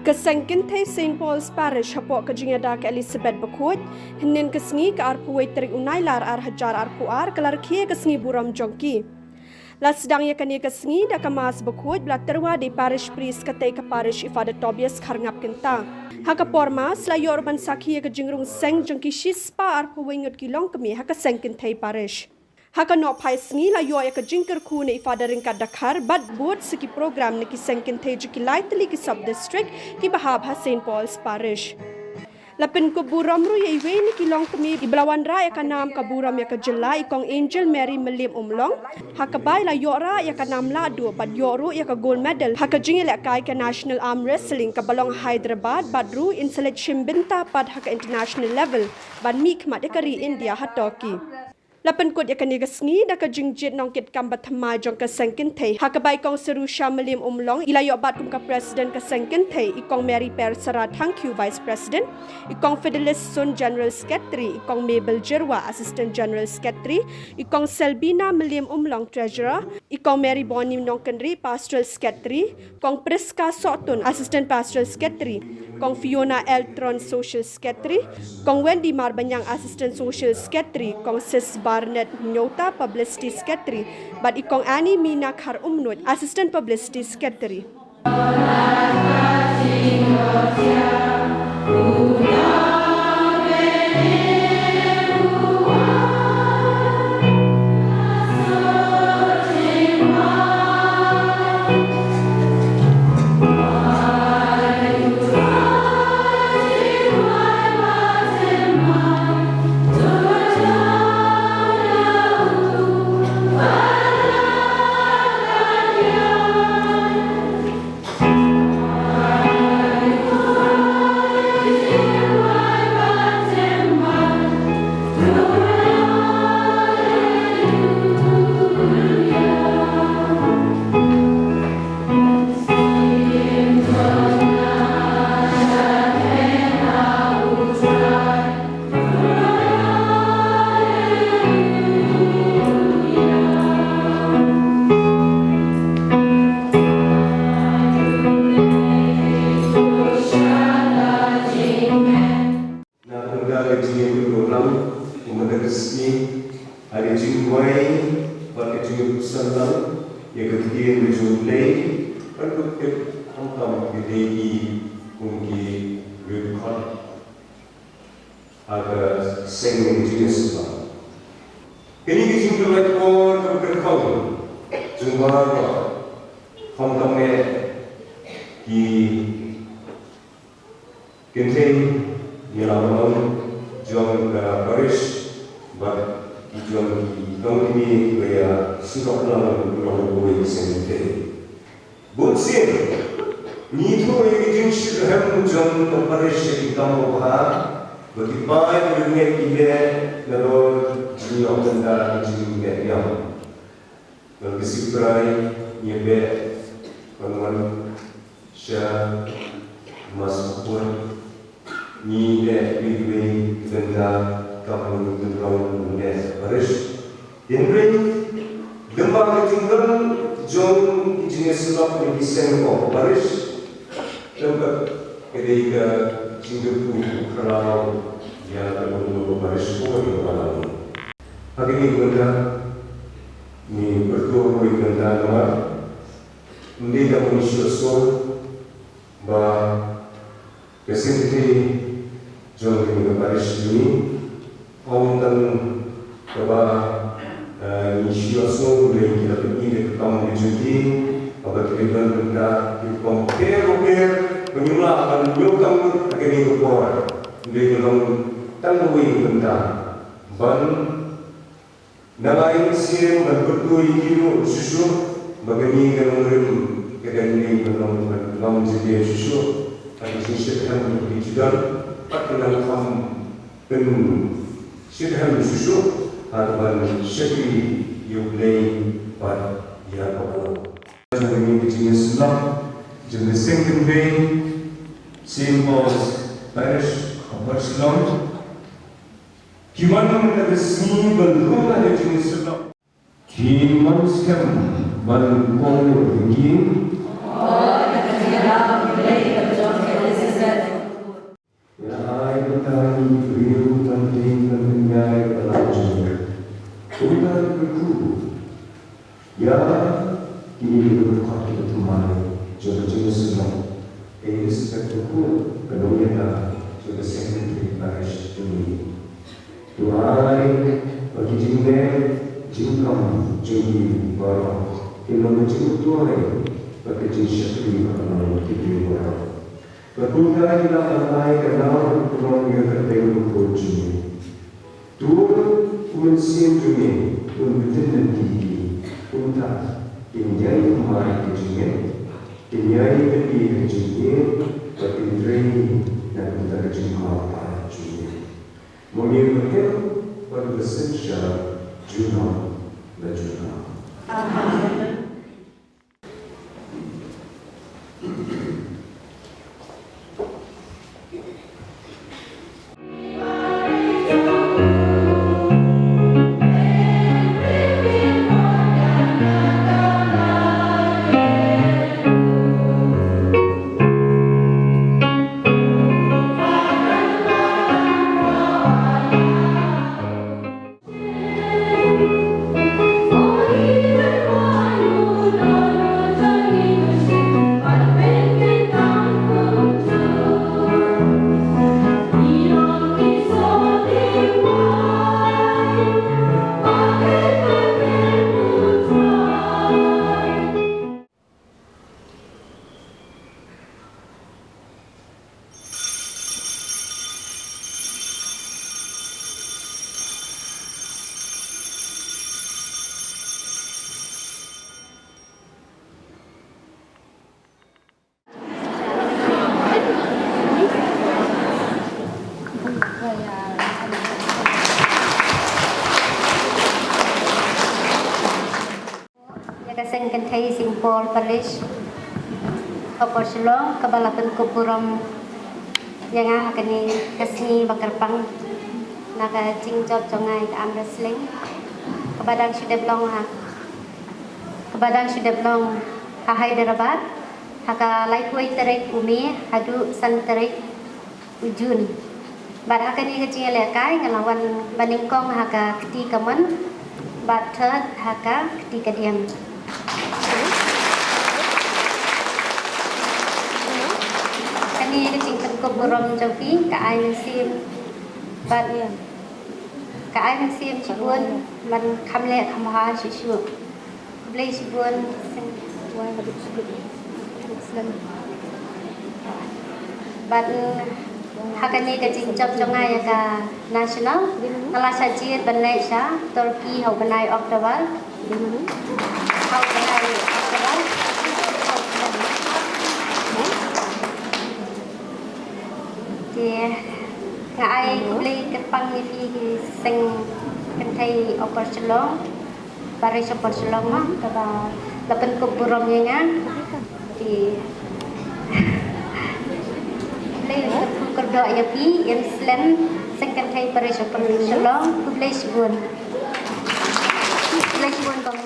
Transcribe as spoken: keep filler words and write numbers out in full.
Ka seng kynthei Saint Paul's Parish hapoh ka jingïada ka Elizabeth Bakhuid, hynnin ka sngi ka arphew wei tarik u Nailar ar hajar arphew ar ka la rkhie ka sngi burom jong ki. La sdang ïa kane ka sngi da ka Mass Bakhuid ba la tyrwa da i Parish Priest katei ka Parish i Father Tobias Kharngap Kynta. Ha ka por Mass la ïoh ruh ban sakhi ïa ka jingrung seng jong ki shispah arphew wei ngut ki longkmie ha ka seng kynthei Parish. Ha ka nohphai sngi la ïoh ïa ka jingkyrkhu na i Father Ryngkat Dkhar bad bud sa ki program na ki seng kynthei jong ki lai tylli ki sub district kiba hap ha Saint Paul's Parish. La pynkup burom ruh ïa iwei na ki longkmie iba la wanrah ïa ka nam ka burom ïa ka jylla, i Kong Angel Mary Mylliemumlong, ha kaba i la ïoh rah ïa ka nam lahduh bad ïoh ruh ïa ka gold medal ha ka jingïalehkai ka National Arm Wrestling kaba long ha Hyderabad bad ruh in sa leit shim bynta pat ha ka international level ban mihkhmat ïa ka ri India ha Turkey. La pynkut ïa kane ka sngi da ka jingjied nongkitkam bathymmai jong ka seng kynthei, ha kaba i Kong Sarusha Mylliemumlong i la ïoh bat kum ka President ka seng kynthei, i Kong Mary Persara Thangkhiew, Vice President, i Kong Fidelis Sun, General Secretary, i Kong Mabel Jyrwa, Assistant General Secretary, i Kong Selbina Mylliemumlong, Treasurer, i Kong Mary Bonnie Nongkynrih, Pastoral Secretary, Kong Prisca Sohtun, Assistant Pastoral Secretary, Kong Fiona L Tron, Social Secretary, Kong Wendy Marbaniang, Assistant Social Secretary, Kong Sis Barnett Nyota, Publicity Secretary, bad i Kong Annie Mina Kharumnuid, Assistant Publicity Secretary. Na ka bynta ka jingïakhun lang, kumba ka sngi, ha ka jingduwai bad ka jingïakhun lang ïa ka ktien ka jong U Blei, bad ka tip khamtam ïa ki kum ki riewkhot ha ka seng ka jingïasyllok. Kane ka jingpynlait por kaba kyrkhu jong baroh, khamtam eh ki kynthei ïa la balang jong ka parish bad ki jong ki longkmie kiba ïa surok lang long kawei ki seng kynthei. Bun sien ngi ïathuh ïa ki jingshitrhem jong ka parish ïa ki kam babha ba ki paid ba ki ngeit ki leh nalor jingïoh bynta ki jingngeit ïam. Ngan ka siprai ngi beh ban wan sha Mass Bakhuid. Ngi leh iwei iwei bynta kam ngi pynlong ngi leh parish. Hynrei lyngba ka jingdon jong ki jingïasyllok na ki seng ka parish, tang ka dei ka jingkyrkhu khraw ïa ka bynta ka parish ko ïa ka balang. Ha kane ka bynta ngi pyrto ruh ïa ka bynta namar ym dei tang ba ngi shu ïohsngew ba ka seng kynthei jong kane ka parish jong ngi, ym tang kaba, eh, ngi shu ïohsngew ba ki la pyni ïa ka kam ka jong ki, kaba ki la don bynta ki rukom bapher bapher ba ngim lah ban ïoh tang ha kane ka por. Ym dei ka long tang kawei ka bynta ban na ngai mynsiem ban pyrthuh ïa ki ruh shuh shuh ba kane ka nongrim ka dang dei ban long ban long jingeh shuh shuh ha ka jingshitrhem ki jingdon bad ka nang kham pynshitrhem shuh shuh ha kaban shakri ïa U Blei bad ïa ka balang. Jong kane ka jingïasyllok jong ka seng kynthei Saint Paul's Parish, Upper Shillong. Ki wan mynta ka sngi ban rung ha ka jingïasyllok. Ki mon skhem ban kohnguh ïa ki. Inspector Cook, ka nongïada jong ka Secretary Parish jong ngi. To ai ba ki jingleh jingkam jong ngi baroh kin long ka jingduwai bad ka jingshakri bad ka nongwei ki briew baroh. Bad kumta ngi la ban ai ka daw ban pynlong ïa ka teng ka pud jong ngi. To u mynsiem jong ngi un bteng lynti ki, kumta kin ïai thymmai ka jingngeit, kin ïai pynbeit ka jingngeit, bad kin trei na ka bynta ka jingmap jong ngi. Mo ngi ba kem bad ba synshar junom la junom. Ïa ka seng kynthei Saint Paul Parish, Upper Shillong, kaba la pynkup burom ïa nga ha kane ka sngi ba kyrpang na ka jingjop jong nga ïa ka arm wrestling, kaba dang shu dep long ha, kaba dang shu dep long ha Hyderabad, ha ka laiphew tarik u May haduh san tarik u June. Bad ha kane ka jingïalehkai nga la wan ba nyngkong ha ka kti kamon bad third ha ka kti kadiang. Kane ka jingpynkup burom jong phi ka ai mynsiem bad ka ai mynsiem shibun ban kham leh kham bha shuh shuh. Khublei shibun. Bad ha kane ka jingjop jong nga ïa ka national, nga la shah jied ban leit sha Turkey ha u bnai October. Ha u bnai October. Te nga ai khublei kyrpang ïa phi ki seng kynthei Upper Shillong. Parish Upper Shillong ma, kaba la pynkup burom ïa nga. Te khublei kyrdoh ïa phi, ïa slem seng kynthei Parish Upper Shillong. Khublei shibun. Khublei shibun kong.